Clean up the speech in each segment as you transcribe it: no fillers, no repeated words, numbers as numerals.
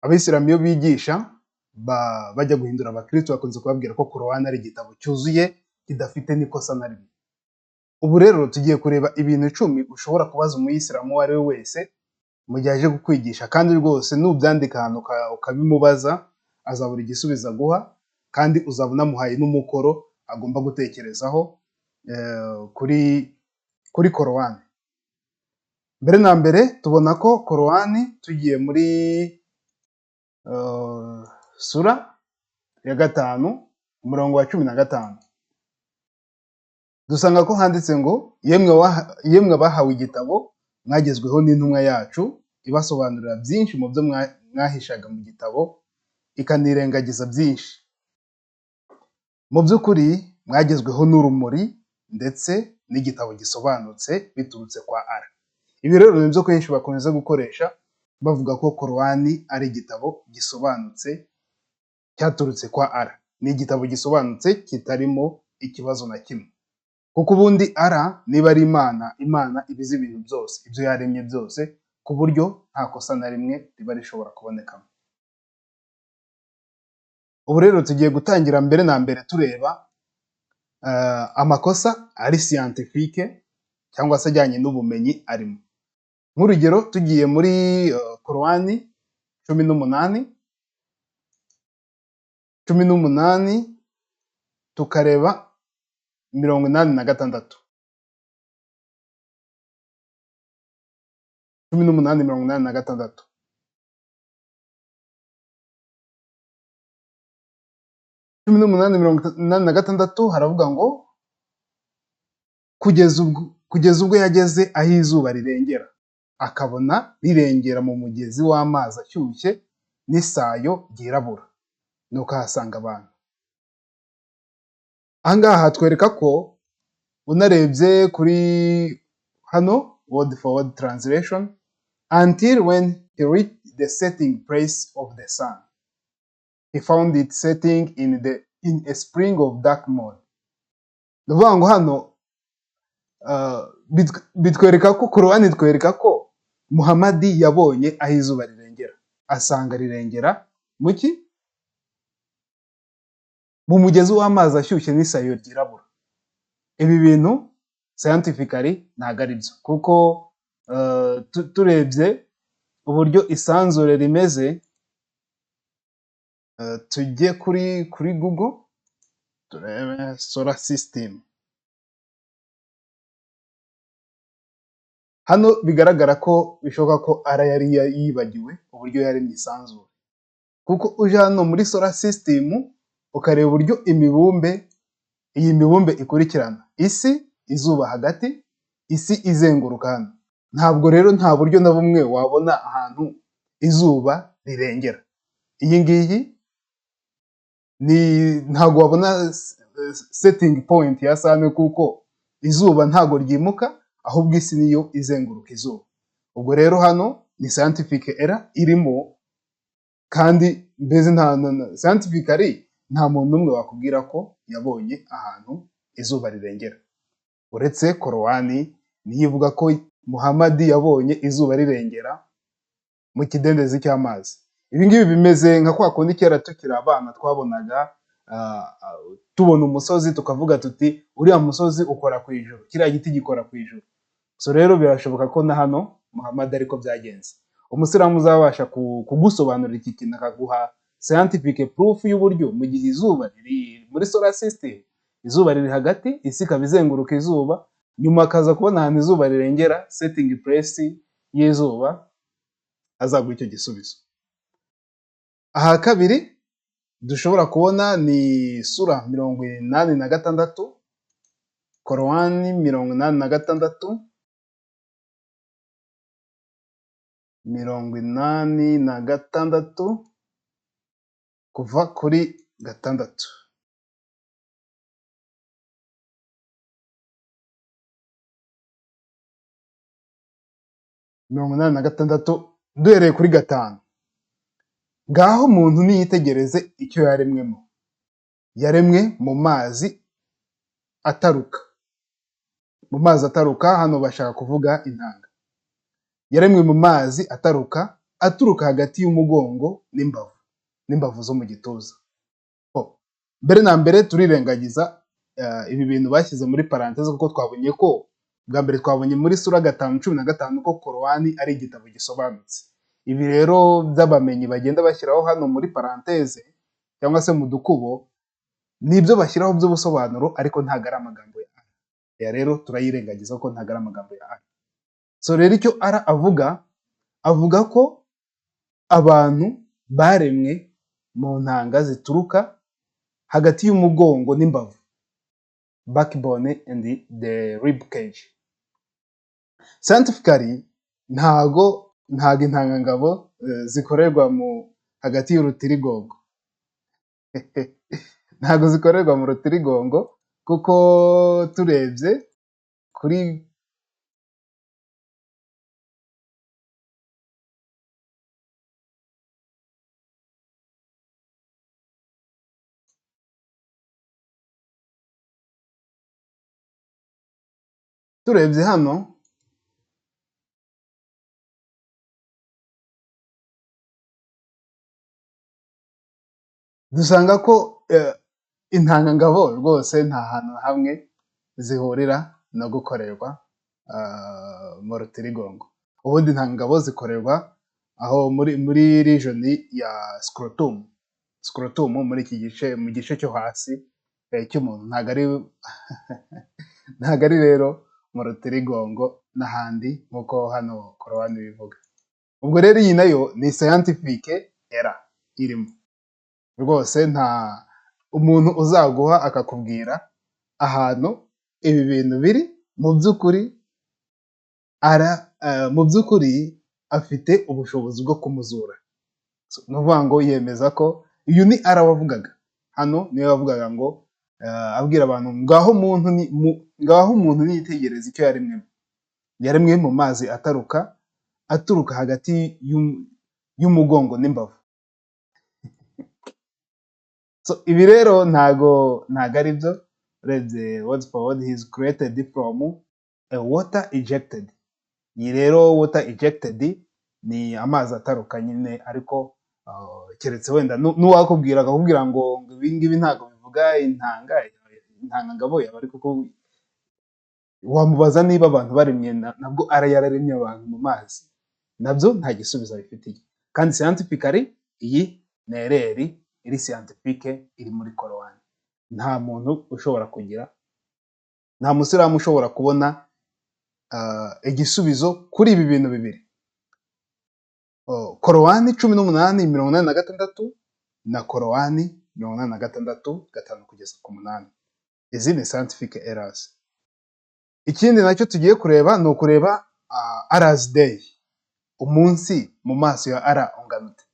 Abisilamu iyo bigisha bajya guhindura abakristo, bakunze kubabwira ko Korowani ari igitabo cyuzuye, kidafite n'ikosa na rimwe. Ubu rero tugiye kureba ibintu 10 ushobora kubaza umuyisilamu uwo ari we wese mu gihe aje kukwigisha, kandi rwose nubyandika ahantu ukabimubaza azabura igisubizo aguha, kandi uzaba unamuhaye n'umukoro agomba gutekerezaho kuri Korowani. Mbere na mbere tubona ko Korowani, tugiye muri sura ya 5 umurongo wa 15, dusanga ko handitse ngo: "Yemwe abahawe igitabo, mwagezweho n'intumwa yacu ibasobanurira byinshi mu byo mwahishaga mu gitabo, ikanirengagiza byinshi. Mu by'ukuri mwagezweho n'urumuri ndetse n'igitabo gisobanutse biturutse kwa Ara." Ibi rero ni byo kenshi bakunze gukoresha bavuga ko Korowani ari igitabo gisobanutse cyaturutse kwa Ara. Ni igitabo gisobanutse kitarimo ikibazo na kimwe, kuko ubundi Ara niba ari Imana, Imana iba izi ibintu byose, ibyo yaremye byose, ku buryo nta kosa na rimwe riba rishobora kubonekamo. Ubu rero tugiye gutangira mbere na mbere tureba amakosa ari scientifique cyangwa se ajyanye n'ubumenyi arimo. Nk'urugero, tugiye muri Korowani 18, 18, tukareba 86, 18 86, 18 86, haravuga ngo: "Kugeza ubwo yageze aho izuba rirengera, akabona rirengera mu mugezi w'amazi ashyushye n'isayo ryirabura, nuko ahasanga abantu." Aha ngaha hatwereka ko unarebye kuri hano word for word translation, "until when he reached the setting place of the sun, he found it setting in a spring of dark mud." Ni ukuvuga ngo hano bitwereka ko Korowani itwereka ko Muhamadi yabonye aho izuba rirengera, asanga rirengera mu ki? Mu mugezi w'amazi ashyushye n'isayo ryirabura. Ibi bintu scientifically ntabwo ari byo, kuko turebye uburyo isanzure rimeze, tujye kuri Google turebe solar system. Hano bigaragara ko bishoboka ko Ara yari yibagiwe uburyo yaremye isanzure, kuko uje hano muri solar system ukareba uburyo imibumbe, iyi mibumbe ikurikirana, isi, izuba hagati, isi izenguruka hano, ntabwo rero nta buryo na bumwe wabona ahantu izuba rirengera. Iyi ngiyi ni ntabwo wabona setting point ya sun, kuko izuba ntabwo ryimuka, ahubwo isi niyo izenguruka izuba. Ubwo rero hano ni scientific error irimo, kandi mbese nta scientifically nta muntu n'umwe wakubwira ko yabonye ahantu izuba rirengera, uretse Korowani niyo ivuga ko Muhamadi yabonye izuba rirengera mu kidendezi cy'amazi. Ibi ngibi bimeze nka kwa kundi kera tukiri abana twabonaga tubona umusozi tukavuga tuti: "Uriya musozi ukora ku ijuru, kiriya giti gikora ku ijuru." So rero birashoboka ko na hano Muhamadi ariko byagenze. Umusilamu uzabasha kugusobanurira iki kintu, akaguha scientific proof y'uburyo mu gihe izuba riri muri solar system, izuba riri hagati, isi ikaba izenguruka izuba, nyuma akaza kubona ahantu izuba rirengera, setting place y'izuba, azaguha icyo gisubizo. Aha kabiri dushobora kubona ni sura 86, Korowani 86, 86 kuva kuri 6. 86 duhereye kuri 5: "Ngaho umuntu niyitegereze icyo yaremwemo. Yaremwe mu mazi ataruka." Mu mazi ataruka, hano bashaka kuvuga intanga. "Yaremwe mu mazi ataruka." aturuka hagati y'umugongo n'imbavu zo mu gituza. Oh, mbere na mbere turirengagiza ibi bintu bashyize muri parenthèse, kuko twabonye ko bwa mbere twabonye muri sura 5:15 ko Korowani ari igitabo gisobanutse. Ibi rero by'abamenyi bagenda bashyiraho hano muri parenthèse cyangwa se mu dukubo, ni ibyo bashyiraho by'ubusobanuro, ariko ntabwo ari amagambo ya Allah. Aya rero turayirengagiza kuko ntabwo ari amagambo ya Allah. So rero icyo Allah avuga, avuga ko abantu baremwe mu ntanga zituruka hagati y'umugongo n'imbavu, backbone and the rib cage. Scientifically, ntago intangangabo zikorerwa mu hagati y'urutirigongo, ntago zikorerwa mu rutirigongo, kuko turebye kuri turebye hano dusanga ko intangangabo rwose nta hantu na hamwe zihurira no gukorerwa mu rutirigongo. Ubundi intangangabo zikorerwa aho muri region ya scrotum, muri iki gice, mu gice cyo hasi cy'umuntu, ntabwo ari rero mu rutirigongo n'ahandi nk'uko hano Korowani bivuga. Ubwo rero iyi nayo ni scientific error irimo rwose. Nta umuntu uzaguha akakubwira ahantu ibi bintu biri, mu by'ukuri ara mu by'ukuri afite ubushobozi bwo kumuzura. So, ni ukuvuga ngo yemeza ko uyu ni Allah wavugaga hano, niwe wavugaga ngo abwira abantu ngaho muntu ni ngaho umuntu niyitegereza icyo yaremwemo, yaremwe mu mazi ataruka aturuka hagati y'umugongo n'imbavu. So ibi rero ntago ari byo. Urebye word for word, he is created from a water ejected. Iyi rero water ejected ni amazi ataruka nyine, ariko keretse wenda n'uwakubwira akakubwira ngo ibi ngibi ntabwo bivuga intangangabo, yaba ari kuko wamubaza niba abantu baremye nabwo ara yararemye abantu mu mazi, nabyo nta gisubizo abifitiye. Kandi scientifically iyi ni error iri scientifique iri muri Korowani. Nta muntu ushobora kugira, nta musilamu ushobora kubona igisubizo kuri ibi bintu bibiri. Oh, Korowani 18:86 na Korowani 86:5-8, izi ni scientific errors. Ikindi nacyo tugiye kureba ni ukureba Allah's day, umunsi mu maso ya Allah ungana ute?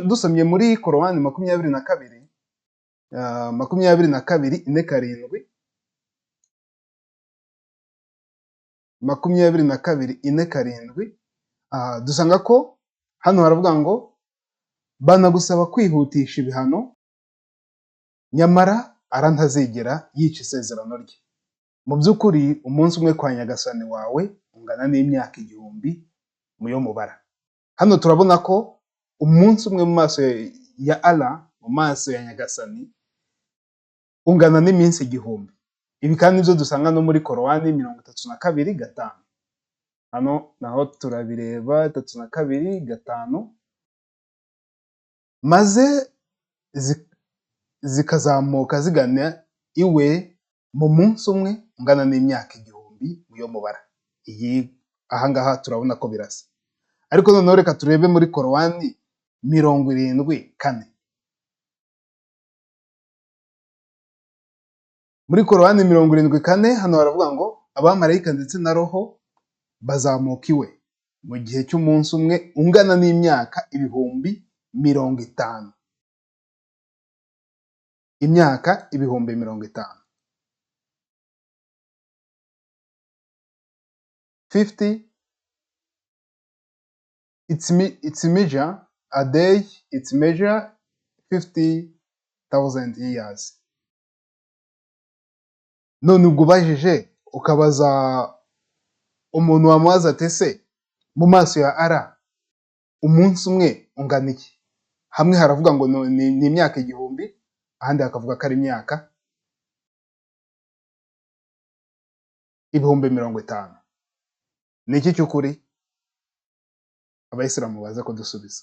Dusomye muri Korowani 22, 22:47, 22:47, dusanga ko hano haravuga ngo banagusaba kwihutisha ibihano, nyamara Allah ntazigera yica isezerano rye. Mu by'ukuri umunsi umwe kwa Nyagasani wawe ungana n'imyaka 1000 mu yo mubara. Hano turabona ko umunsi umwe mu maso ya Allah, mu maso ya Nyagasani, ungana n'iminsi 1000. Ibi kandi nibyo dusanga no muri Korowani 32:5. Hano naho turabireba, 32:5, maze zikazamuka zigana iwe mu munsi umwe ungana n'imyaka 1000 mu yo mubara. Iyi ahangaha turabona ko birasa, ariko noneho reka turebe muri Korowani 70:4. Muri Korowani 70:4 hano baravuga ngo abamarayika ndetse na roho bazamuka iwe mu gihe cy'umunsi umwe ungana n'imyaka 50,000, imyaka 50,000, 50. It's measure a day, it's measure 50,000 years. None ubwo ubajije ukabaza umuntu, wamubaza ati: "Ese mu maso ya Allah Umunsi umwe ungana iki? Hamwe haravuga ngo ni imyaka 1000, ahandi hakavuga ko ari imyaka 50000. Ni iki cy'ukuri? Abayisilamu baze kudusubiza.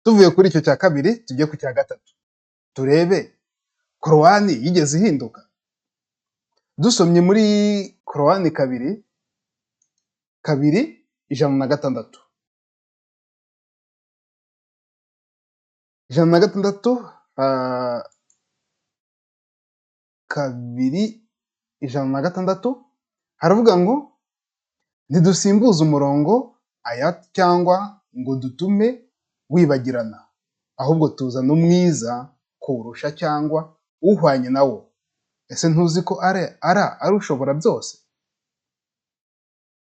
Tuvuye kuri icyo cya kabiri, tujye ku cya gatatu, turebe Korowani yigeze ihinduka. Dusomye muri Korowani 2:2, 106, 106, 2:106, haravuga ngo ntidusimbuze umurongo ayat cyangwa ngo dutume wibagirana, ahubwo tuzana umwiza kuwurusha cyangwa uhwanye nawo. Ese ntuzi ko Allah ari ushobora byose?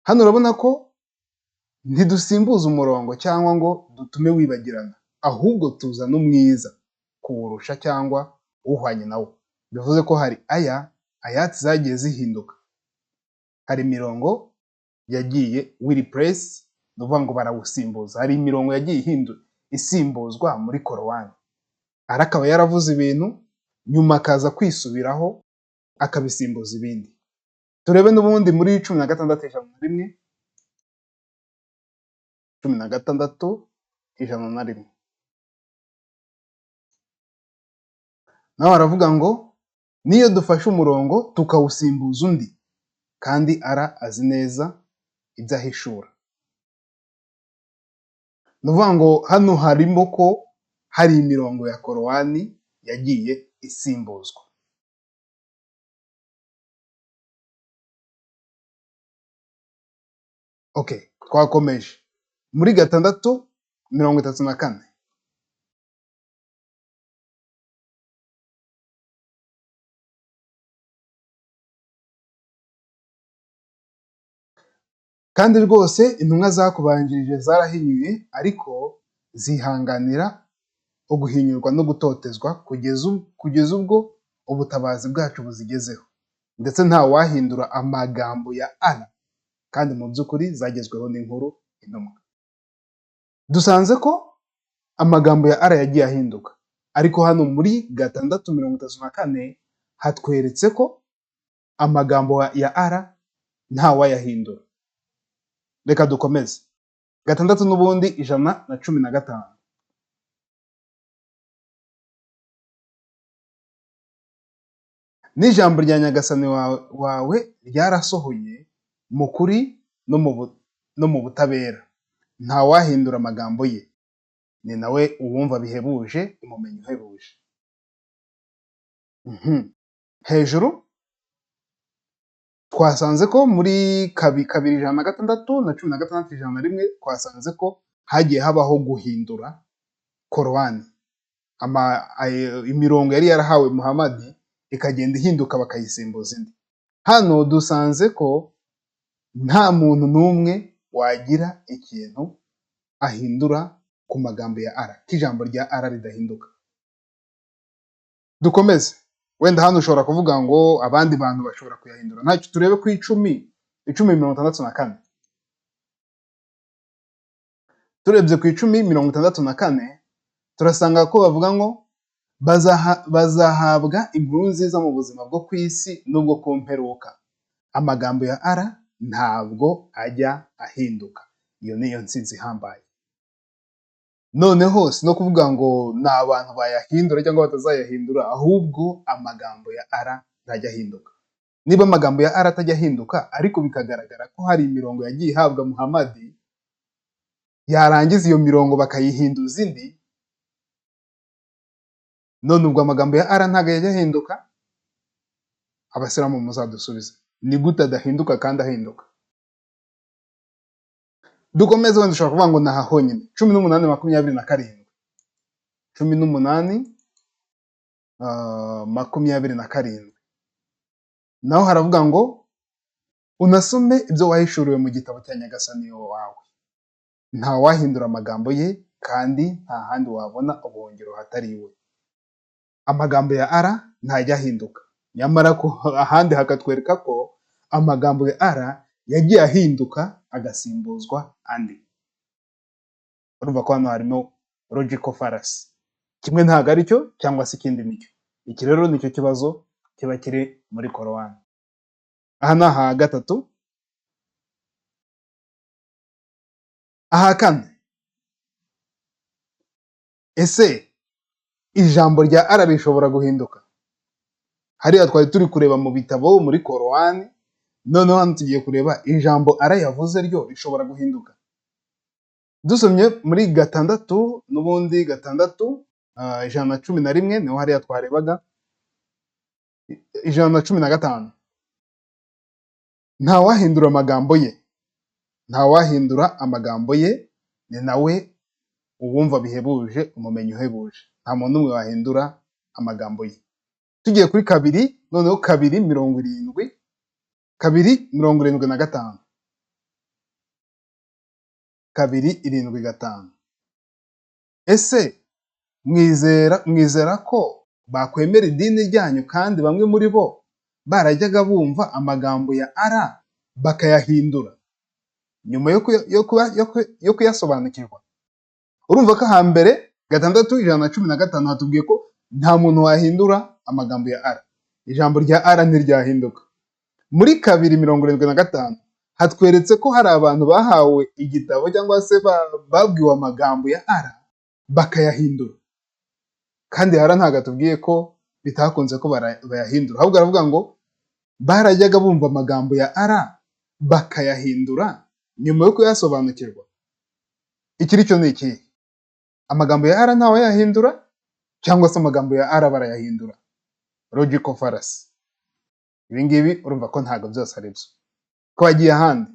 Hano urabona ko ntidusimbuza umurongo cyangwa ngo dutume wibagirana, ahubwo tuzana umwiza kuwurusha cyangwa uhwanye nawo. Bivuze ko hari ayati zagiye zihinduka, hari imirongo yagiye we replace, ni ukuvuga ngo barawusimbuza. Hari imirongo yagiye isimbuzwa muri Korowani. Allah akaba yaravuze ibintu, nyuma akaza kwisubiraho akabisimbuza ibindi. Turebe n'ubundi muri 16:101, 16:101. Nawe aravuga ngo niyo dufashe umurongo tukawusimbuza undi, kandi Allah azi neza ibyo ahishura. Ni ukuvuga ngo hano harimo ko hari imirongo ya Korowani yagiye isimbuzwa. Okay, twakomeje muri 6:34. Kandi rwose intumwa zakubanjirije zarahinyuye, ariko zihanganira uguhinyurwa no gutotezwa kugeza ubwo ubutabazi bwacu buzigezeho, ndetse nta wahindura amagambo ya Allah, kandi mu by'ukuri zagezweho n'inkuru intumwa. Dusanze ko amagambo ya Allah yagiye ahinduka, ariko hano muri 6:34 hatweretse ko amagambo ya Allah nta wayahindura. Reka dukomeze. 6 n'ubundi 115. N'ijambo rya Nyagasani wawe ryarasohoye mu kuri no mu butabera, nta wahindura amagambo ye, ni nawe uwumva bihebuje, umumenyi uhebuje. Hejuru twasanze ko muri 2:106 na 16:101 twasanze ko hagiye habaho guhindura Korowani, imirongo yari yarahawe Muhamadi ikagenda ihinduka bakayisimbuza indi. Hano dusanze ko nta muntu n'umwe wagira ikintu ahindura ku magambo ya Allah, ko ijambo rya Allah ridahinduka. Dukomeze. Wenda hano ushobora kuvuga ngo abandi bantu bashobora kuyahindura, ntacyo. Turebe ku 10:64. Turebye ku 10:64 turasanga ko bavuga ngo bazahabwa inkuru nziza mu buzima bwo ku isi n'ubwo ku mperuka. Amagambo ya Allah ntabwo ajya ahinduka. Iyo niyo ntsinzi ihambaye. Noneho si no kuvuga ngo ni abantu bayahindura cyangwa batazayahindura, ahubwo amagambo ya Allah ntajya ahinduka. Niba amagambo ya Allah atajya ahinduka, ariko bikagaragara ko hari imirongo yagiye ihabwa Muhamadi, yarangiza iyo mirongo bakayihinduza indi, none ubwo amagambo ya Allah ntabwo yajya ahinduka? Abasilamu muzadusubize, ni gute adahinduka kandi ahinduka? Dukomeze. Wenda ushobora kuvuga ngo naha honyine. 18:27, 18 27, naho haravuga ngo unasome ibyo wahishuriwe mu gitabo cya Nyagasani wawe, nta wahindura amagambo ye, kandi nta handi wabona ubuhungiro hatari iwe. Amagambo ya Allah ntajya ahinduka, nyamara ko ahandi hakatwereka ko amagambo ya Allah yagiye ahinduka agasimbuzwa andi. Urumva ko hano harimo logical fallacy. Kimwe ntabwo ari cyo cyangwa se ikindi nicyo. Iki rero nicyo kibazo kiba kiri muri Korowani. Aha ni aha gatatu. Aha kane, ese ijambo rya Allah rishobora guhinduka? Hariya twari turi kureba mu bitabo, muri Korowani, noneho hano tugiye kureba ijambo Allah yavuze ryo rishobora guhinduka. Dusomye muri gatandatu, n'ubundi gatandatu, 111, niho hariya twarebaga, 115. Ntawahindura amagambo ye, ntawahindura amagambo ye, ni nawe uwumva bihebuje, umumenyi uhebuje. Nta muntu n'umwe wahindura amagambo ye. Tugiye kuri kabiri, noneho kabiri mirongo irindwi, kabiri mirongo irindwi na gatanu, 275. Ese mwizera ko bakwemera idini ryanyu kandi bamwe muri bo barajyaga bumva amagambo ya Allah bakayahindura nyuma yo kuyasobanukirwa? Urumva ko hambere gatandatu 115 hatubwiye ko nta muntu wahindura amagambo ya Allah, ijambo rya Allah ntiryahinduka. Muri 275 hatweretse ko hari abantu bahawe igitabo cyangwa se babwiwe amagambo ya Allah bakayahindura, kandi Allah ntabwo atubwiye ko bitakunze ko bayahindura, ahubwo aravuga ngo barajyaga bumva amagambo ya Allah bakayahindura nyuma yo kuyasobanukirwa. Ikiri cyo ni ikihe? Amagambo ya Allah ntawayahindura cyangwa se amagambo ya Allah barayahindura? Logical fallacy. Ibi ngibi urumva ko ntabwo byose ari byo. Ko wagiye ahandi,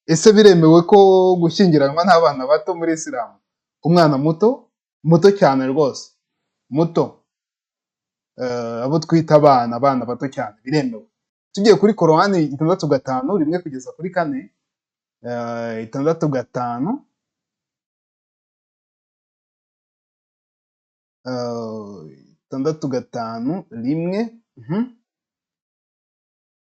ese biremewe ko gushyingiranwa n'abana bato muri Isilamu? Umwana muto, muto cyane rwose, muto, abo twita abana, abana bato cyane, biremewe? Tugiye kuri Korowani 6 5, 1 kugeza kuri 4, 6 5, 6 5 1.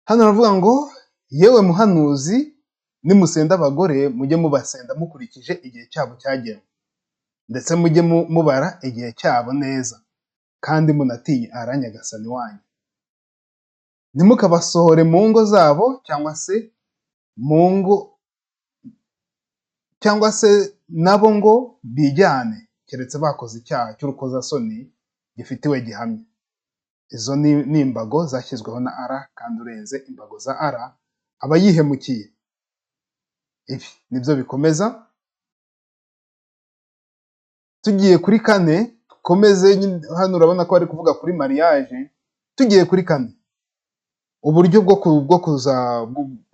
Hano baravuga ngo: "Yewe muhanuzi, nimusenda abagore mujye mubasenda mukurikije igihe cyabo cyagenwe, ndetse mujye mubara igihe cyabo neza, kandi munatinye Allah Nyagasani wanyu. Ntimukabasohore mu ngo zabo cyangwa se mu ngo cyangwa se nabo ngo bijyane, keretse bakoze icyaha cy'urukozasoni gifitiwe gihamya. Izo ni imbago zashyizweho na Allah, kandi urenze imbago za Allah aba yihemukiye." Ibi nibyo bikomeza. Tugiye kuri kane, dukomeze nyine, hano urabona ko bari kuvuga kuri mariage. Tugiye kuri kane, uburyo bwo kuza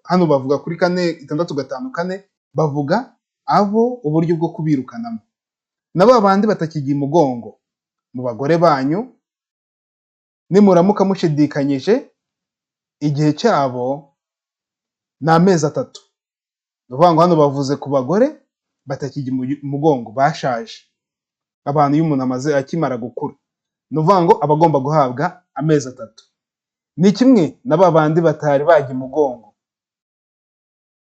hano bavuga kuri kane 6 5 4, bavuga abo uburyo bwo kubirukanamo na ba bandi batakigiye umugongo mu bagore banyu, nimuramuka mushidikanyije, igihe cyabo ni amezi 3. Ni ukuvuga ngo hano bavuze ku bagore batakijya umugongo, bashaje. Abantu iyo umuntu amaze akimara gukura, ni ukuvuga ngo aba agomba guhabwa amezi 3. Ni kimwe na ba bandi batari bajya imugongo.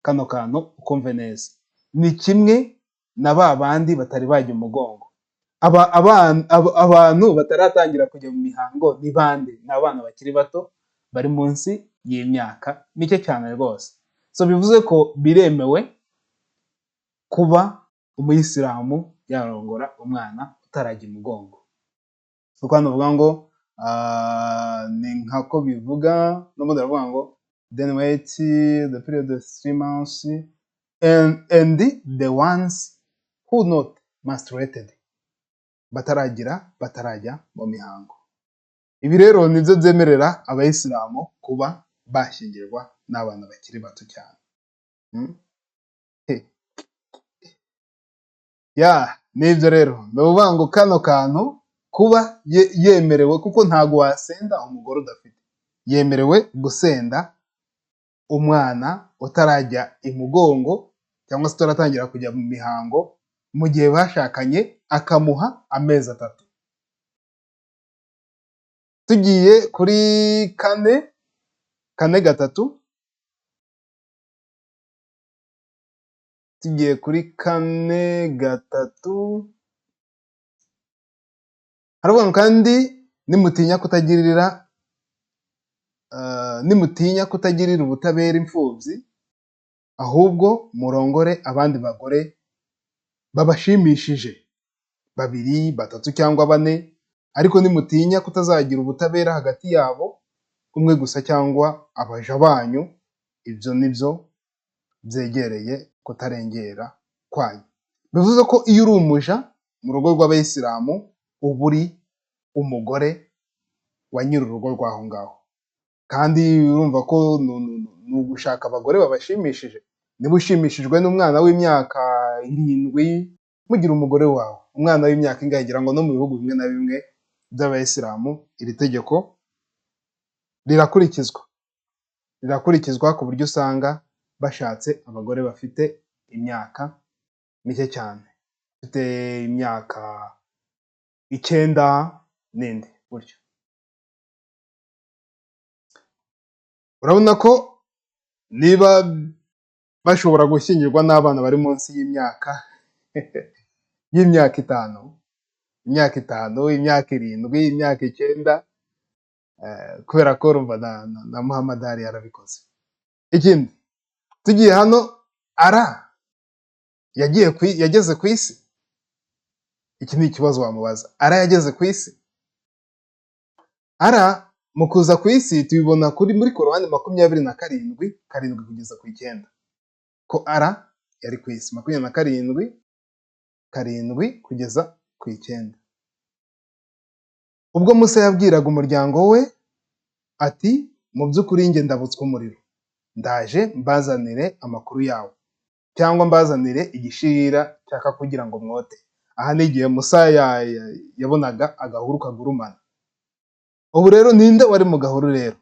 Kano kantu ukumve neza, ni kimwe na ba bandi batari bajya umugongo. Abantu bataratangira kujya mu mihango ni bande? Ni abana bakiri bato bari munsi y'imyaka mike cyane rwose. So bivuze ko biremewe kuba umuyisilamu yarongora umwana utarajya imugongo. Kuko hano bavuga ngo ni nkako bivuga n'ubundi, baravuga ngo then wait the period of 3 months and the ones who not menstruated, batarajya mu mihango. Ibi rero nibyo byemerera abayisilamu kuba bashyingirwa n'abana bakiri bato cyane. He. Ya, nibyo rero, ni ukuvuga ngo kano kantu kuba yemerewe, kuko ntabwo wasenda umugore udafite, yemerewe gusenda umwana utarajya imugongo cyangwa se utaratangira kujya mu mihango, mu gihe bashakanye akamuha amezi 3. Tugiye kuri kane 4 3. Tugiye kuri 4:3, haravuga ngo: "Kandi nimutinya kutagirira ubutabera imfubyi, ahubwo murongore abandi bagore babashimishije, babiri, batatu cyangwa bane. Ariko nimutinya kutazagira ubutabera hagati yabo, umwe gusa cyangwa abaja banyu, ibyo nibyo byegereye kutarengera kwanyu." Bivuze ko iyo uri umuja mu rugo rw'Abayisilamu, uba uri umugore wa nyir'urugo rw'aho ngaho. Kandi urumva ko ni ugushaka abagore babashimishije. Niba ushimishijwe n'umwana w'imyaka 7, mugira umugore wawe. Umwana w'imyaka ingahe, ngira ngo no mu bihugu bimwe na bimwe by'Abayisilamu iri tegeko rirakurikizwa, ku buryo usanga bashatse abagore bafite imyaka mike cyane, bafite imyaka 9 n'indi gutyo. Urabona ko niba bashobora gushyingirwa n'abana bari munsi y'imyaka 5, imyaka 5, imyaka 7, imyaka 9, kubera ko urumva na Muhammad Ali yarabikoze. Ikindi, tugiye hano, Ara yageze ku isi? Iki ni ikibazo wamubaza. Ara yageze ku isi? Ara mu kuza ku isi tubibona muri Korowani 27:7-9, ko Ara yari ku isi. 27:7-9. Ubwo Musa yabwiraga umuryango we ati: "Mu by'ukuri njye ndabutswe umuriro, ndaje mbazanire amakuru yawo, cyangwa mbazanire igishirira cyaka kugira ngo mwote." Aha ni igihe Musa yabonaga agahuru kagurumana. Ubu rero ninde wari mu gahuru rero?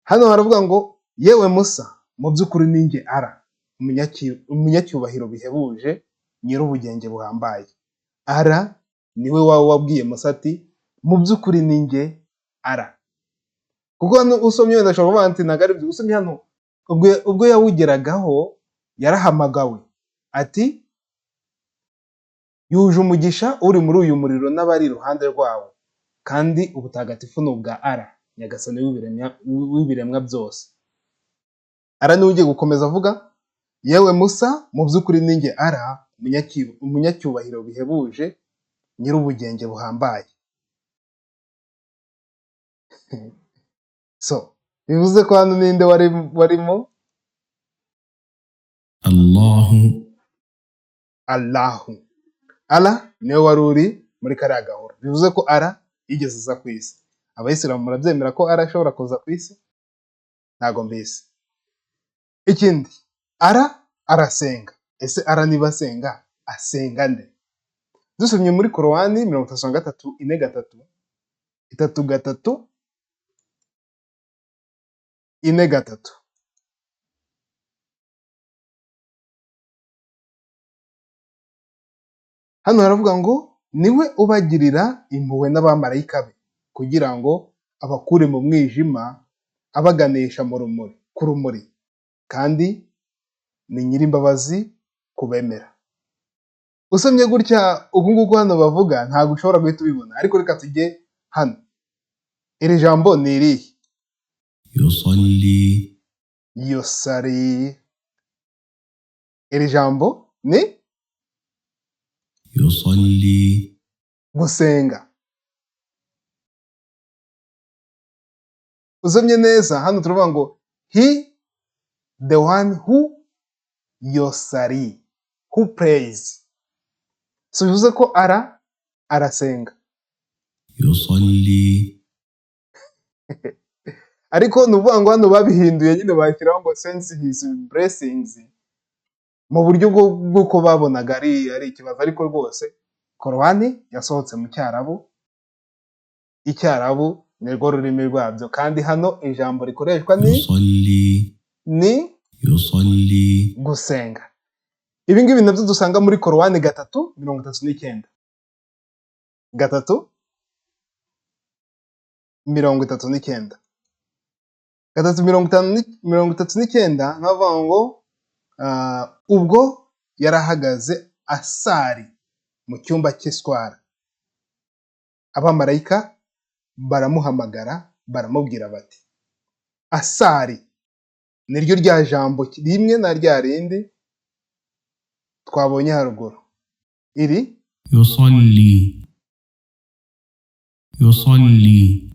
Hano haravuga ngo: "Yewe Musa, mu by'ukuri ni njye Ara, umunyacyubahiro bihebuje, nyir'ubugenge buhambaye." Ara niwe waba wabwiye Musa ati: "Mu by'ukuri ni njye Ara." Kuko hano usomye wenda ashobora kuvuga ati: "Ntabwo ari byo." Usomye hano, ubwo yawugeragaho yarahamagawe ati: "Yuje umugisha uri muri uyu muriro n'abari iruhande rwawo, kandi ubutagatifu ni ubwa Ara, Nyagasani w'ibiremwa byose." Ara niwe ugiye gukomeza avuga: "Yewe Musa, mu by'ukuri ni njye Ara, umunyacyubahiro bihebuje, nyir'ubugenge buhambaye." So bivuze ko hano ninde wari warimo? Allahu. Allahu. Ara niwe wari uri muri kariya gahuru. Bivuze ko Ara yigeze aza ku isi. Abayisilamu murabyemera ko Ara ashobora kuza ku isi? Ntabwo mbizi. Ikindi, Ara arasenga. Ese Ara niba asenga, asenga nde? Dusomye muri Korowani 33:43, 33:43. Hano haravuga ngo: "Niwe ubagirira impuhwe n'abamarayika be, kugira ngo abakure mu mwijima abaganisha mu rumuri, ku rumuri, kandi ni nyir'imbabazi ku bemera." Usomye gutya uku nguku hano bavuga, ntabwo ushobora guhita ubibona, ariko reka tujye hano. Iri jambo ni irihe? Yusalli. Yosari. Iri jambo ni Yusalli. gusenga. Usomye neza hano turavuga ngo: "He, the one who yosari, who prays." So bivuze ko Ara arasenga. Yusalli. Ariko ni ukuvuga ngo hano babihinduye nyine, bashyiraho ngo "sends his blessings" mu buryo bw'uko babonaga ari ikibazo. Ariko rwose Korowani yasohotse mu Cyarabu, Icyarabu nirwo rurimi rwabyo, kandi hano ijambo rikoreshwa ni Yusalli. ni Yusalli. gusenga. Ibi ngibi nabyo dusanga muri Korowani 3:39, 3:39, 3:39, nkavuga ngo Ubwo yari ahagaze asari mu cyumba cy'iswara, abamarayika baramuhamagara, baramubwira bati asari. Niryo rya jambo rimwe na rya rindi twabonye haruguru iri. يصلي، يصلي.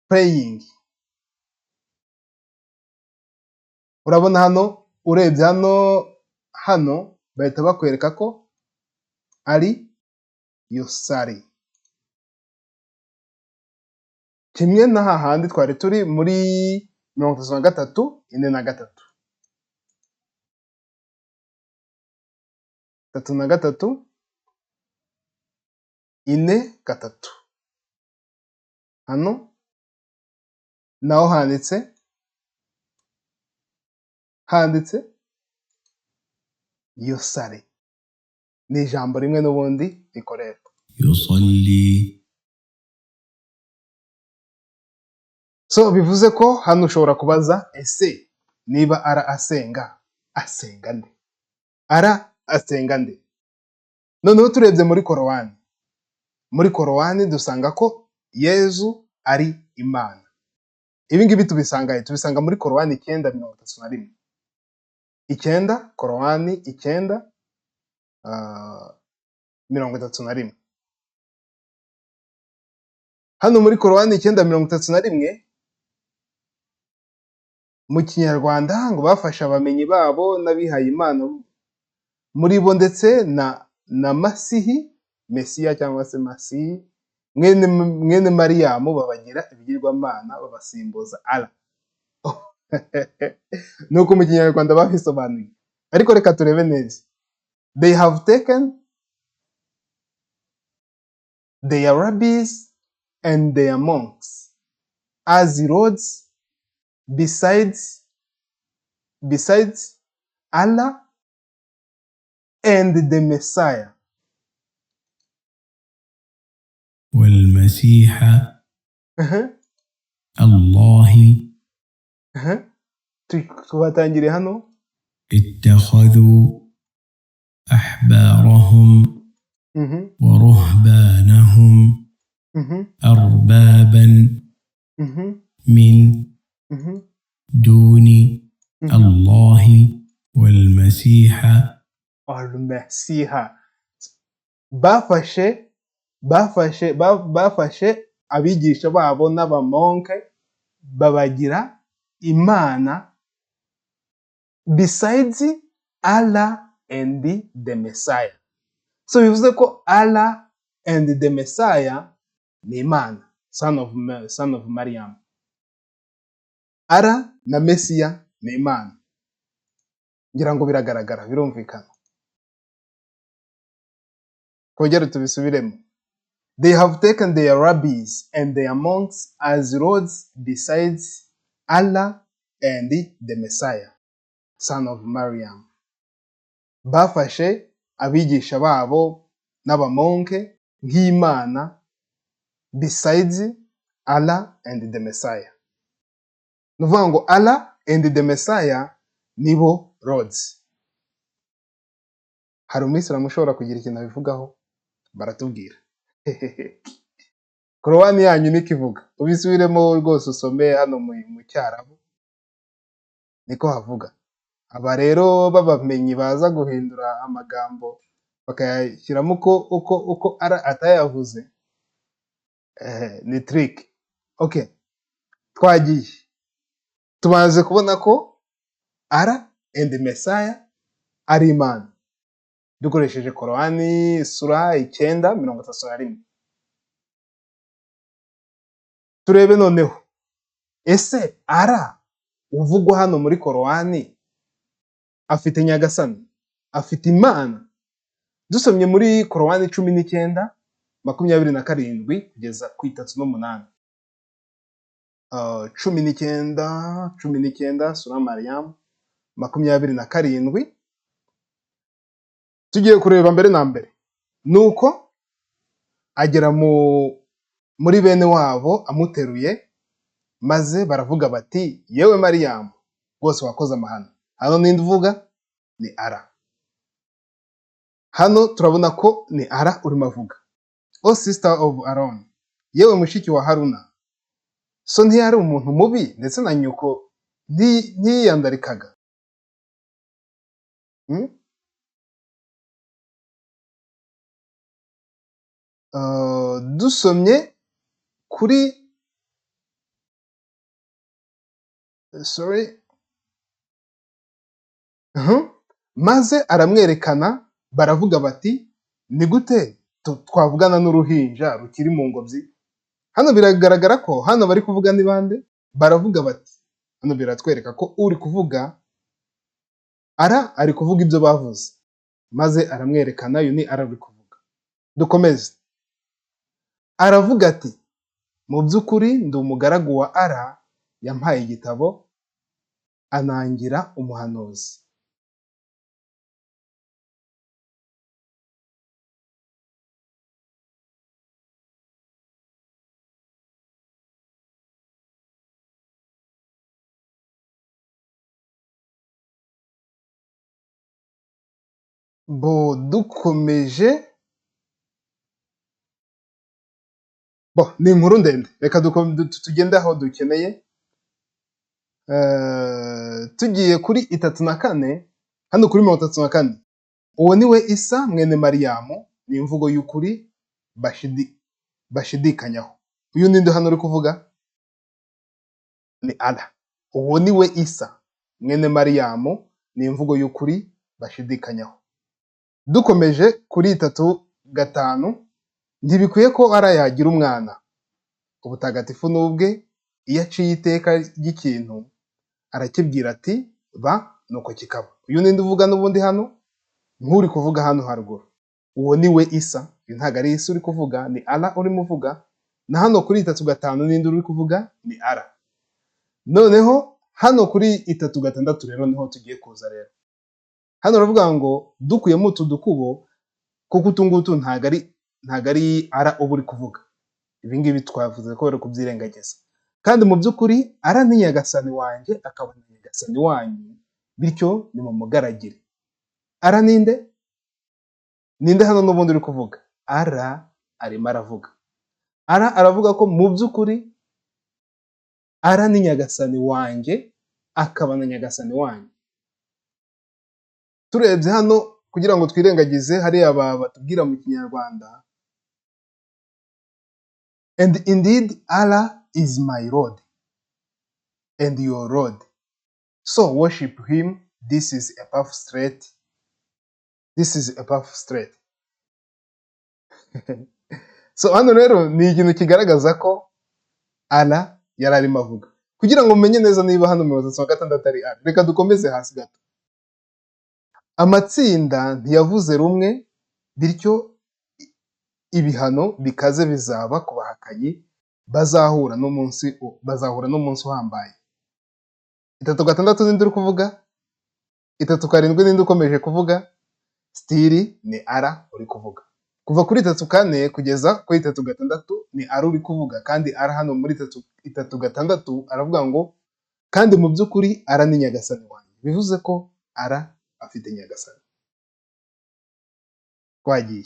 Praying. Urabona hano, urebye hano bahita bakwereka ko ari yusari, kimwe na hahandi twari turi muri 33, 43, 33, 43. Hano naho handitse yusari, ni ijambo rimwe n'ubundi rikoreshwa. يصلي. So bivuze ko hano ushobora kubaza: ese niba ara asenga, asenga nde? Ara asenga nde? Noneho turebye muri Korowani dusanga ko Yezu ari Imana. Ibi ngibi tubisanga he? Tubisanga muri Korowani 9, 31, 9, Korowani 9, 31. Hano muri Korowani 9, 31, mu Kinyarwanda ngo bafashe abamenyi babo n'abihaye Imana muri bo, ndetse na Masihi, Mesiya cyangwa se Masihi mwene Mariyamu, babagira ibigirwamana, babasimbuza Ara. Nuko mu Kinyarwanda babisobanuye, ariko reka turebe neza. They have taken their rabbis and their monks as lords besides Allah and the Messiah. والمسيح الله. Tubatangiriye hano. اتخذوا أحبارهم ورهبانهم أربابا من دون الله والمسيح. Al-Masiha. Bafashe abigisha babo n'abamonke, babagira imana besides Allah and the Messiah. So bivuze ko Allah and the Messiah ni Imana, son of Mariam. Ara na Mesiya ni Imana. Ngira ngo biragaragara, birumvikana. Twongere tubisubiremo: they have taken their rabbis and their monks as lords besides Allah and the Messiah, son of Mariam. Bafashe abigisha babo n'abamonke nk'imana besides Allah and the Messiah. Ni ukuvuga ngo Allah and the Messiah nibo lords. Hari umuyisilamu ushobora kugira ikintu abivugaho? Baratubwira. Korowani yanyu niko ivuga. Ubisubiremo rwose, usome hano mu Cyarabu niko havuga. Aba rero b'abamenyi baza guhindura amagambo, bakayashyiramo uko ara atayavuze, ni trick. Okay, twagiye, tumaze kubona ko Ara and Messiah ari Imana dukoresheje Korowani sura 9, 31. Turebe noneho, ese Ara uvugwa hano muri Korowani afite nyagasani, afite Imana? Dusomye muri Korowani 19, 27 kugeza ku 38. 19, 19, sura Mariyamu, 27. Tugiye kureba mbere na mbere, nuko agera mu Muri bene wabo amuteruye, maze baravuga bati: "Yewe Mariyamu, rwose wakoze amahano." Hano ninde uvuga? Ni Allah. Hano turabona ko ni Allah urimo avuga. "O sister of Aaron", yewe mushiki wa Haruna, so ntiyari umuntu mubi, ndetse na nyoko ntiyiyandarikaga? Dusomye kuri, sorry. Maze aramwerekana, baravuga bati: "Ni gute twavugana n'uruhinja rukiri mu ngobyi?" Hano biragaragara ko hano bari kuvuga ni bande? Baravuga bati, hano biratwereka ko uri kuvuga Allah ari kuvuga ibyo bavuze. Maze aramwerekana, uyu ni Allah uri kuvuga. Dukomeze. Aravuga ati: "Mu by'ukuri ndi umugaragu wa Allah, yampaye igitabo anangira umuhanuzi." Bo dukomeje, bo ni inkuru ndende, reka tugende aho dukeneye. Tugiye kuri 34, hano kuri 34, uwo ni we Isa mwene Mariyamu, ni imvugo y'ukuri bashidikanyaho. Uyu ninde hano uri kuvuga? Ni Allah. Uwo ni we Isa mwene Mariyamu, ni imvugo y'ukuri bashidikanyaho. Dukomeje kuri 35, ntibikwiye ko Allah yagira umwana, ubutagatifu n'ubwe. Iyo aciye iteka ry'ikintu arakibwira ati: "Ba", nuko kikaba. Uyu ninde uvuga n'ubundi hano? Nk'uri kuvuga hano haruguru, uwo ni we Isa. Uyu ntabwo ari Isa uri kuvuga, ni Allah urimo uvuga. Na hano kuri 35 ninde uri kuvuga? Ni Allah. Noneho hano kuri 36 rero niho tugiye kuza. Rero hano baravuga ngo dukuyemo utu dukubo, kuko utu ngutu ntabwo ari Allah uba uri kuvuga. Ibi ngibi twavuze ko bari kubyirengagiza. Kandi mu by'ukuri Allah ni nyagasani wanjye akaba na nyagasani wanyu, bityo nimumugaragire. Allah ninde? Ninde hano n'ubundi uri kuvuga? Allah arimo aravuga. Allah aravuga ko mu by'ukuri Allah ni nyagasani wanjye akaba na nyagasani wanyu. Turebye hano, kugira ngo twirengagize hariya batubwira mu Kinyarwanda, "And indeed Allah is my Lord and your Lord, so worship him, this is a path straight, this is a path straight." So hano rero ni ikintu kigaragaza ko Allah yari arimo avuga. Kugira ngo mumenye neza niba hano 36 ari Allah, reka dukomeze hasi gato. Amatsinda ntiyavuze rumwe, bityo ibihano bikaze bizaba ku bahakanyi, bazahura n'umunsi uhambaye. 36 ninde uri kuvuga? 37 ninde ukomeje kuvuga? Still ni Allah uri kuvuga. Kuva kuri 34 kugeza kuri 36 ni Allah uri kuvuga. Kandi Allah hano muri 36 aravuga ngo: "Kandi mu by'ukuri Allah ni nyagasani wanjye", bivuze ko Allah afite nyagasani. Twagiye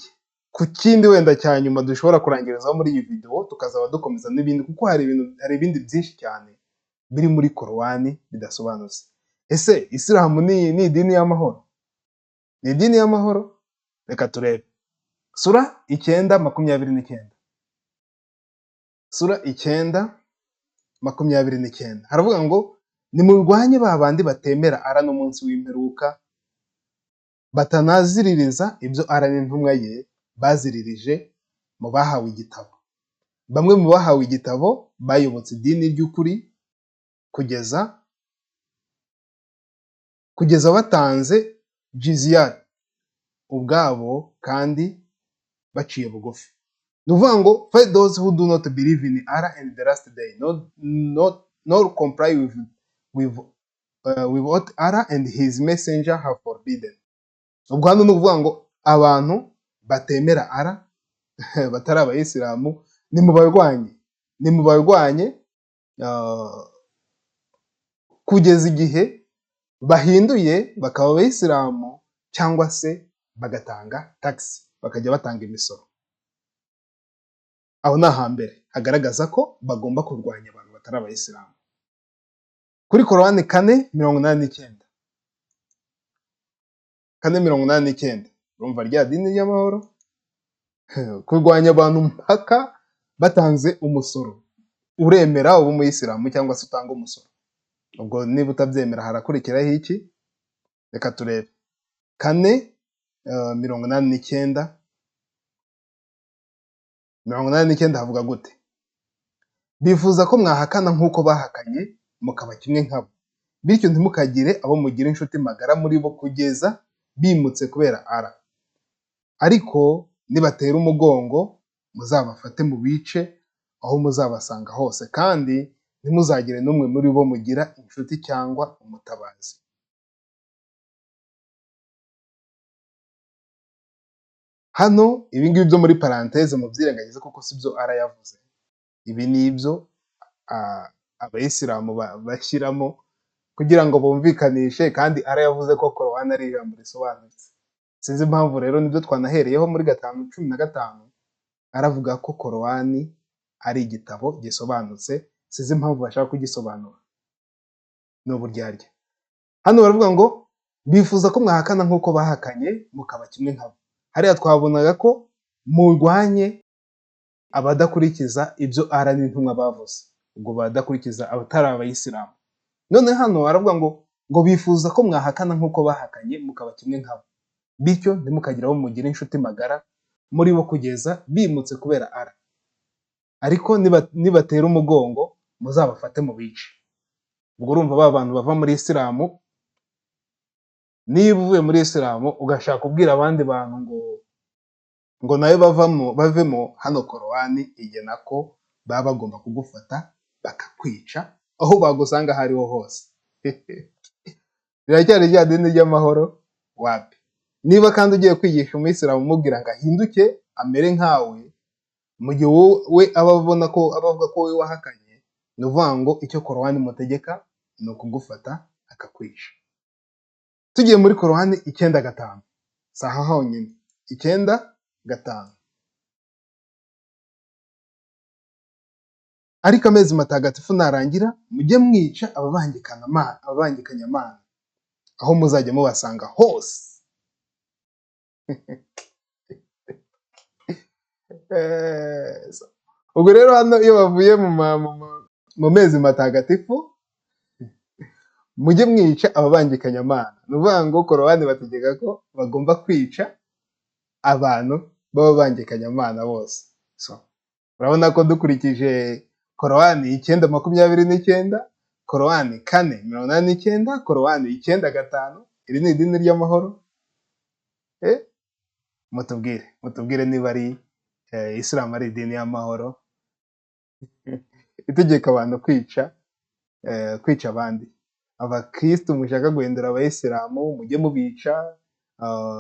ku kindi wenda cya nyuma dushobora kurangirizaho muri iyi video, tukazaba dukomeza n'ibindi, kuko hari ibindi byinshi cyane biri muri Korowani bidasobanutse. Ese Isilamu ni idini y'amahoro? Ni idini y'amahoro? Reka turebe Sura 9:29. Sura 9:29 haravuga ngo: "Nimurwanye ba bandi batemera Allah n'umunsi w'imperuka, batanaziririza ibyo Allah n'intumwa ye baziririje mu bahawe igitabo. Bamwe mu bahawe igitabo bayobotse idini ry'ukuri kugeza batanze jiziyat ubwabo kandi baciye bugufi." Ni ukuvuga ngo: "Fight those who do not believe in Allah and the last day, not comply with what Allah and his messenger have forbidden." Ubwo hano ni ukuvuga ngo abantu batemera Allah, batari abayisilamu. Nimubarwanye, nimubarwanye kugeza igihe bahinduye bakaba abayisilamu, cyangwa se bagatanga tax, bakajya batanga imisoro. Aho ni ahambere hagaragaza ko bagomba kurwanya abantu batari abayisilamu. Kuri Korowani 4:89, 4:89, urumva rya dini ry'amahoro, kurwanya abantu mpaka batanze umusoro. Uremera uba umuyisilamu cyangwa se utanga umusoro. Ubwo niba utabyemera harakurikiraho iki? Reka turebe 4:89. 89 havuga gute? Bifuza ko mwahakana nk'uko bahakanye, mukaba kimwe nkabo. Bityo ntimukagire abo mugira inshuti magara muri bo kugeza bimutse kubera Ara. Ariko nibatera umugongo, muzabafate mubice aho muzabasanga hose, kandi ntimuzagire n'umwe muri bo mugira inshuti cyangwa umutabazi. Hano ibi ngibi byo muri parenthèse mubyirengagize, kuko si byo Ara yavuze. Ibi ni ibyo abayisilamu bashyiramo kugira ngo bumvikanishe, kandi Ara yavuze ko Korowani ari ijambo risobanutse. Sinzi impamvu rero, nibyo twanahereyeho muri 5:15, aravuga ko Korowani ari igitabo gisobanutse. Sinzi impamvu bashaka kugisobanura, ni uburyarya. Hano baravuga ngo bifuza ko mwahakana nk'uko bahakanye, mukaba kimwe nkabo. Hariya twabonaga ko murwanye abadakurikiza ibyo Ara n'intumwa bavuze, ubwo badakurikiza abatari abayisilamu. None hano baravuga ngo bifuza ko mwahakana nk'uko bahakanye, mukaba kimwe nkabo. Bityo ntimukagire abo mugira inshuti magara muri bo kugeza bimutse kubera Ara. Ariko nibatera umugongo, muzabafate mu bice. Ubwo urumva ba bantu bava muri isilamu, niba uvuye muri isilamu ugashaka kubwira abandi bantu ngo nayo bavamo, bavemo, hano Korowani igena ko baba bagomba kugufata bakakwica aho bagusanga aho ariho hose. Riracyari rya dini ry'amahoro? Wapi. Niba kandi ugiye kwigisha umuyisilamu umubwira ngo ahinduke amere nkawe, mu gihe wowe aba abona ko aba avuga ko wowe wahakanye, ni ukuvuga ngo icyo Korowani imutegeka ni ukugufata akakwica. Tugiye muri Korowani 9:5, si aha honyine, 9:5. Ariko amezi matagatifu narangira, mujye mwica ababangikanyamana aho muzajya mubasanga hose. Ubwo rero hano iyo bavuye mu mezi matagatifu, mujye mwica ababangikanyamana, ni ukuvuga ngo Korowani bategeka ko bagomba kwica abantu b'ababangikanyamana bose. So urabona ko dukurikije Korowani 9:29, Korowani 4:89, Korowani 9:5, iri ni idini ry'amahoro. Mutubwire niba ari isilamu ari idini y'amahoro itegeka abantu kwica abandi. Abakristo mushaka guhindura abayisilamu mujye mubica,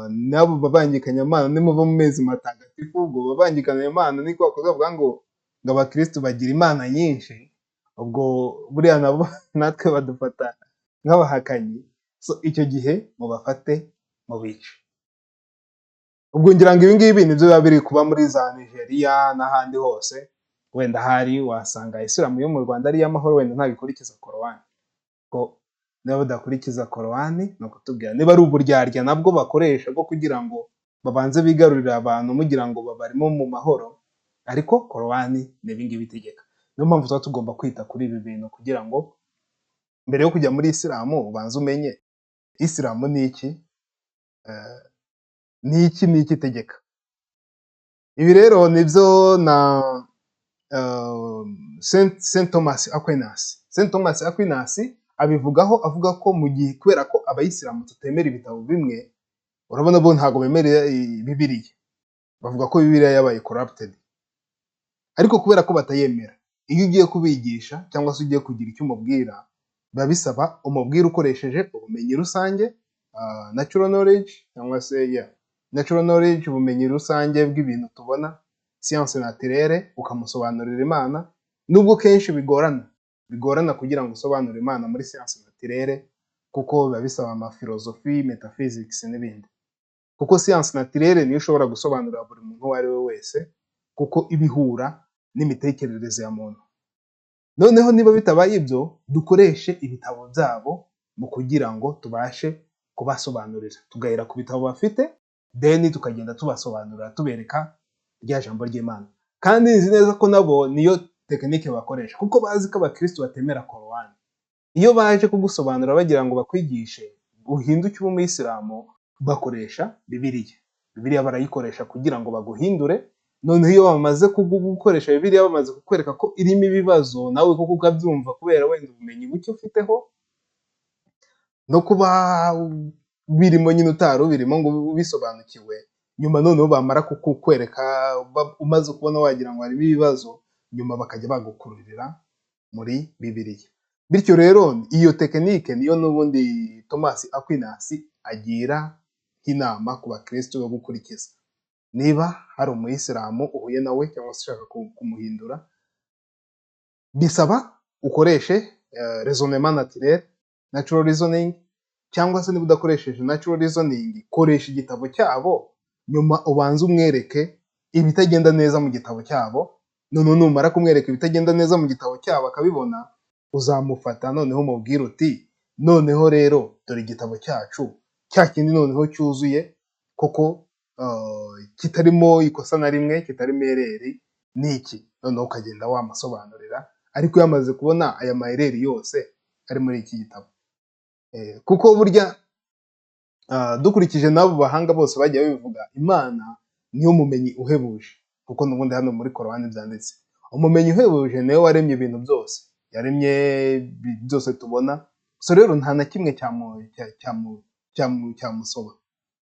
n'abo babangikanyamana nimuva mu mezi matagatifu. Ubwo babangikanyamana niko bakoze, bavuga ngo abakristo bagira imana nyinshi, ubwo buriya nabo natwe badufata nk'abahakanyi. So icyo gihe mubafate mubice. Ubwo ngira ngo ibi ngibi nibyo biba biri kuba muri za Nigeria n'ahandi hose. Wenda hari wasanga isilamu yo mu Rwanda ari iy'amahoro, wenda ntabwo ikurikiza Korowani. Ko niba badakurikiza Korowani ni ukutubwira niba ari uburyarya nabwo bakoresha bwo kugira ngo babanze bigarurire abantu mugira ngo babarimo mu mahoro, ariko Korowani ni ibi ngibi itegeka. Niyo mpamvu tuba tugomba kwita kuri ibi bintu kugira ngo mbere yo kujya muri isilamu ubanze umenye isilamu ni iki, ni iki, ni iki itegeka. Ibi rero nibyo na Saint Thomas Aquinas. Saint Thomas Aquinas abivugaho, avuga ko mu gihe kubera ko abayisilamu tutemera ibitabo bimwe, urabona bo ntabwo bemera Bibiliya, bavuga ko Bibiliya yabaye corrupted, ariko kubera ko batayemera, iyo ugiye kubigisha cyangwa se ugiye kugira icyo umubwira, biba bisaba umubwira ukoresheje ubumenyi rusange, natural knowledge, cyangwa se yeah, natural knowledge, ubumenyi rusange bw'ibintu tubona. Science naturelle, ukamusobanurira Imana, nubwo kenshi bigorana kugira ngo usobanure Imana muri science naturelle, kuko biba bisaba amafilozofi, metaphysics n'ibindi. Kuko science naturelle niyo ushobora gusobanurira buri muntu uwo ari we wese, kuko iba ihura n'imitekerereze ya muntu. Noneho niba bitabaye ibyo, dukoreshe ibitabo byabo mu kugira ngo tubashe kubasobanurira, tugahera ku bitabo bafite, then tukagenda tubasobanurira, tubereka rya jambo ry'Imana. Kandi nzi neza ko nabo niyo technique bakoresha, kuko bazi ko abakristo batemera Korowani. Iyo baje kugusobanurira bagira ngo bakwigishe uhinduke ube umuyisilamu, bakoresha Bibiliya. Bibiliya barayikoresha kugira ngo baguhindure. Noneho iyo bamaze gukoresha Bibiliya, bamaze kukwereka ko irimo ibibazo, nawe koko ukabyumva kubera wenda ubumenyi buke ufiteho no kuba birimo nyine utari ubirimo ngo ube ubisobanukiwe, nyuma noneho bamara kukwereka, umaze kubona wagira ngo harimo ibibazo, nyuma bakajya bagukururira muri Bibiliya. Bityo rero iyo technique niyo n'ubundi Thomas Aquinas agira inama ku bakristo yo gukurikiza. Niba hari umuyisilamu uhuye nawe cyangwa se ushaka kumuhindura, bisaba ukoreshe raisonnement naturel, natural reasoning, cyangwa se niba udakoresheje natural reasoning, koresha igitabo cyabo, nyuma ubanze umwereke ibitagenda neza mu gitabo cyabo. Noneho numara kumwereka ibitagenda neza mu gitabo cyabo akabibona, uzamufata noneho umubwire uti: "Noneho rero dore igitabo cyacu cya kindi noneho cyuzuye koko, kitarimo ikosa na rimwe, kitarimo erreur, ni iki." Noneho ukagenda wamusobanurira, ariko yamaze kubona aya ma erreur yose ari muri iki gitabo. Kuko burya dukurikije n'abo bahanga bose bagiye babivuga, Imana niyo mumenyi uhebuje, kuko n'ubundi hano muri Korowani byanditse. Umumenyi uhebuje niwe waremye ibintu byose, yaremye byose tubona. So rero nta na kimwe cyamusoba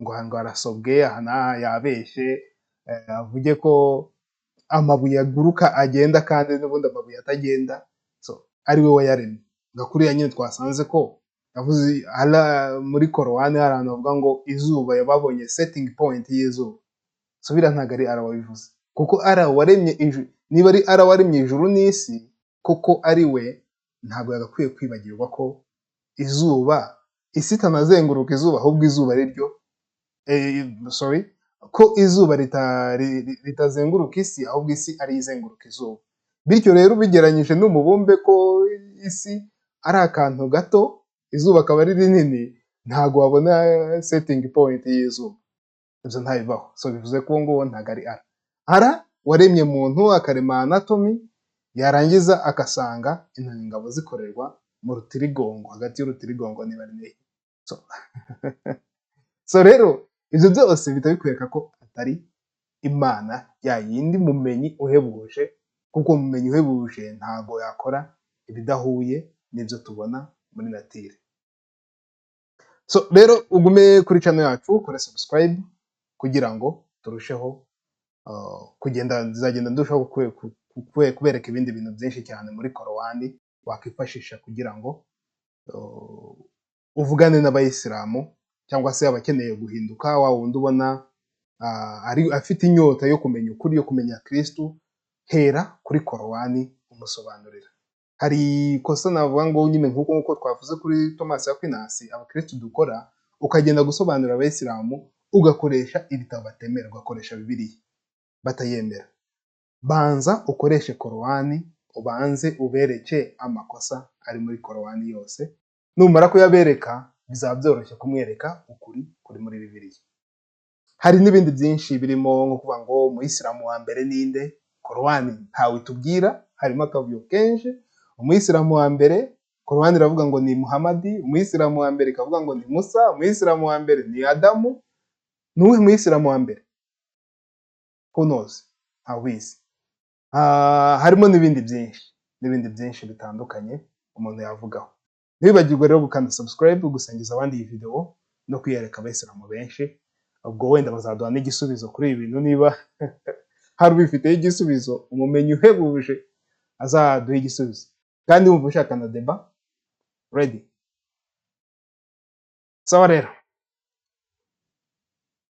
ngo aha ngo arasobwe, aha n'aha yabeshye, avuge ko amabuye aguruka agenda kandi n'ubundi amabuye atagenda. So ari we wayaremye. Nka kuriya nyine twasanze ko yavuze Allah muri Korowani, hari ahantu bavuga ngo izuba babonye setting point y'izuba. So biriya ntabwo ari Allah wabivuze, kuko Allah waremye ijuru, niba ari Allah waremye ijuru n'isi koko ari we, ntabwo yagakwiye kwibagirwa ko izuba, isi itanazenguruka izuba, ahubwo izuba ari ryo, sorry, ko izuba ritazenguruka isi, ahubwo isi ari izenguruka izuba. Bityo rero ubigeranyije n'umubumbe, ko isi ari akantu gato, izuba akaba ari rinini, ntabwo wabona setting point y'izuba. Ibyo ntabibaho. So bivuze ko uwo nguwo ntabwo ari Allah. Allah waremye muntu, akarema anatomy, yarangiza agasanga intangangabo zikorerwa mu rutirigongo, hagati y'urutirigongo niba ari neye. So rero ibyo byose bihita bikwereka ko atari Imana ya yindi mumenyi uhebuje, kuko umumenyi uhebuje ntabwo yakora ibidahuye n'ibyo tubona muri nature. So rero ugume kuri channel yacu, ukore subscribe kugira ngo turusheho kugenda, nzagenda ndushaho kubereka ibindi bintu byinshi cyane muri Korowani wakwifashisha kugira ngo uvugane n'abayisilamu cyangwa se abakeneye guhinduka, wa wundi ubona ari afite inyota yo kumenya ukuri, yo kumenya Kristu. Hera kuri Korowani umusobanurira. Hari ikosa navuga ngo nyine nk'uko twavuze kuri Thomas Aquinas, abakristu dukora, ukagenda gusobanurira abayisilamu ugakoresha ibitabo batemera, ugakoresha Bibiliya batayemera. Banza ukoreshe Korowani, ubanze ubereke amakosa ari muri Korowani yose. Numara kuyabereka, bizaba byoroshye kumwereka ukuri kuri muri Bibiliya. Hari n'ibindi byinshi birimo nko kuvuga ngo umuyisilamu wa mbere ninde? Korowani ntawe itubwira, harimo akavuyo kenshi. Umuyisilamu wa mbere, Korowani iravuga ngo ni Muhamadi, umuyisilamu wa mbere ikavuga ngo ni Musa, umuyisilamu wa mbere ni Adamu. Ni uwuhe muyisilamu wa mbere? Who knows? Ntawubizi. Harimo n'ibindi byinshi, n'ibindi byinshi bitandukanye umuntu yavugaho. Ntiwibagirwe rero gukanda subscribe, gusangiza abandi iyi video no kwiyereka abayisilamu benshi. Ubwo wenda bazaduha n'igisubizo kuri ibi bintu, niba hari ubifiteho igisubizo, umumenyi uhebuje azaduha igisubizo. Kandi wumva ushaka na débat, ready. Sawa rero.